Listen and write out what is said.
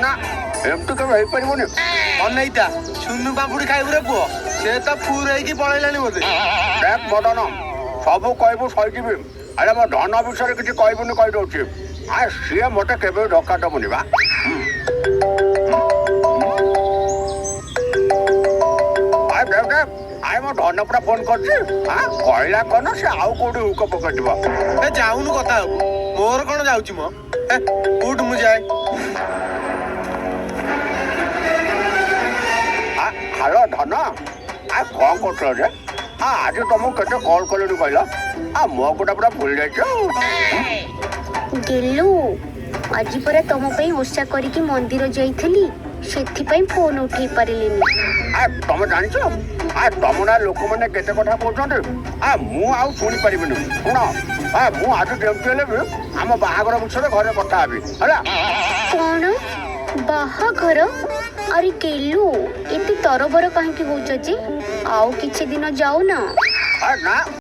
ନା, ଏମିତି କେବେ ହେଇପାରିବନି। ଅନେଇତା, ସୁନୁ ପାମ୍ପୁଡି ଖାଇବୁ ରେ ପୁଅ। ସେ ତ ଫୁରେଇକି ପଳେଇଲାଣି ବୋଧେ। ଦେଖ ମଦନ, ସବୁ କହିବୁ ସହିଯିବି, ଆରେ ମୋ ଧନ ବିଷୟରେ କିଛି କହିବୁନି, କହିଦଉଛି। ଆ ସିଏ ମତେ କେବେ ବି ଧକ୍କା ଦବନି ବା। ଆରେ ଦେଖ ଦେଖ, ଆରେ ମୋ ଧନ ପୁରା ଫୋନ କରିଛି। ହଁ, କହିଲା କଣ, ସେ ଆଉ କୋଉଠି ହୁକ ପକେଇଥିବ। ଏ ଯାଉନୁ କଥା ହବୁ, ମୋର କଣ ଯାଉଛି ମ। ଏ ଉଠ, ମୁଁ ଯାଏ। ହ୍ୟାଲୋ ଧନ, ଆ କଣ କରୁଥିଲ ଯେ? ଆ ଆଜି ତମକୁ କେତେ କଲ୍ କଲିଣି କହିଲ? ଆ ମୋ କଥା ପୁରା ଭୁଲି ଯାଇଛ ଆଉ। ଗେଲୁ, ଆଜି ପରା ତମ ପାଇଁ ଓଷା କରିକି ମନ୍ଦିର ଯାଇଥିଲି, ସେଥିପାଇଁ ଫୋନ ଉଠେଇ ପାରିଲିନି। ଆ ତମେ ଜାଣିଛ, ଆ ତମ ନା ଲୋକମାନେ କେତେ କଥା କହୁଛନ୍ତି। ଆ ମୁଁ ଆଉ ଶୁଣି ପାରିବିନି। ଶୁଣ, ଆ ମୁଁ ଆଜି ଯେମିତି ହେଲେ ବି ଆମ ବାହାଘର ବିଷୟରେ ଘରେ କଥା ହେବି, ହେଲା? କଣ ବାହାଘର? ଆରେ ଗେଲୁ, ଏତେ ତରବର କାହିଁକି ହଉଛ ଯେ? ଆଉ କିଛି ଦିନ ଯାଉ ନା। ଆ ନା।